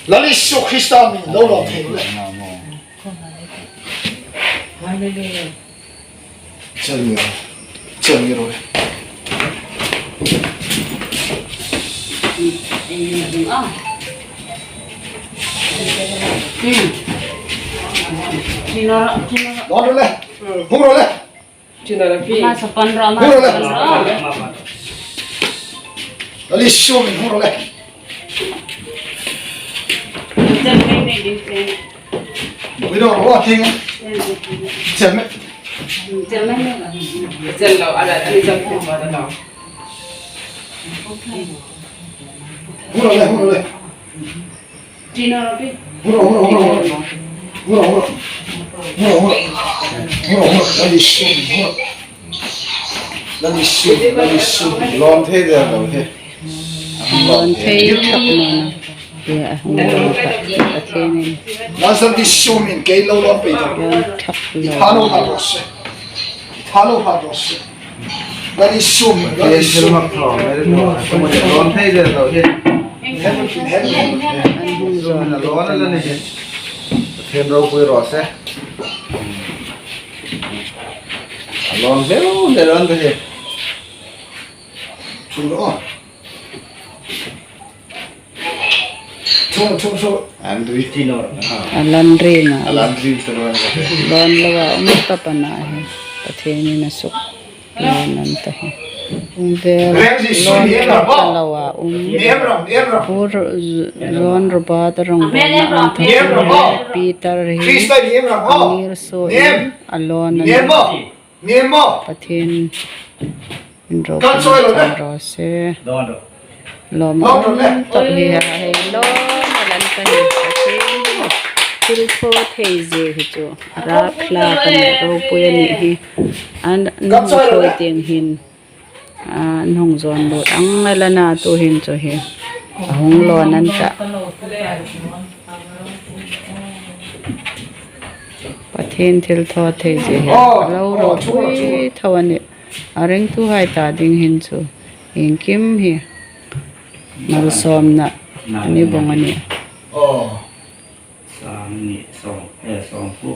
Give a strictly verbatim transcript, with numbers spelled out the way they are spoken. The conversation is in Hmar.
Lal Isu Krista hmingin lo lawm thei u le. Hallelujah. Chal mi ro. Chal mi ro. Lo ro le. Hung ro le. Ama sa pan ro, ama sa pan ro. Lal Isu hmingin hung ro le. Ui ro, ro thing. Chal me. Chal lo, ala, ala, chal me. Hung ro le, hung ro le. Hung ro, hung ro, hung ro, hung ro. Hung ro, hung ro. Hung ro, hung ro. Hung ro, hung ro. Lal Isu, hung ro. Lal Isu, Lal Isu. Lawm thei der lo hi. Lawm thei tak naw na. Tia hung lawm tak Pathienin. Lal Isu hmingin kei lo lawm pei ta. Lawm tak lo. Tha lo ha ro se. Tha lo ha ro se. Lal Isu hmingin, Lal Isu. Lawm thei der lo hi. An hung zawng. Lawm la ni. Pathien ropui raw se. Lawm hle hle ran te hi. Thu lo. Thu, thu, thu. An ri ti lo. A lan ring a. A lan ring ti lo. Lawm lo a um ta pa na hi. Pathienin a suk. Lawm an ta hi. Um vel. Lawm ta lo a um. Bur John Robert a rongbawlna an thaw Peter hi. Angel so in a lawm an ta. Pathienin ropui raw se. Lawm tak hi a, hei lawm a lan ka ni Pathien. Thil thaw thei zie hi chu. Rak hla ka ni ropui a ni hi. An hung thaw tieng hin. An hung zawng lut ang a la na tu hin chu hi. A hung lawm an ta. Pathien thil thaw thei zie hi. A lo ropui thaw a ni. A ringtuhai ta ding hin chu iengkim hi malsawmna a ni bawk a nih. Aw. Sawm ni, sawm, eh, sawm ku.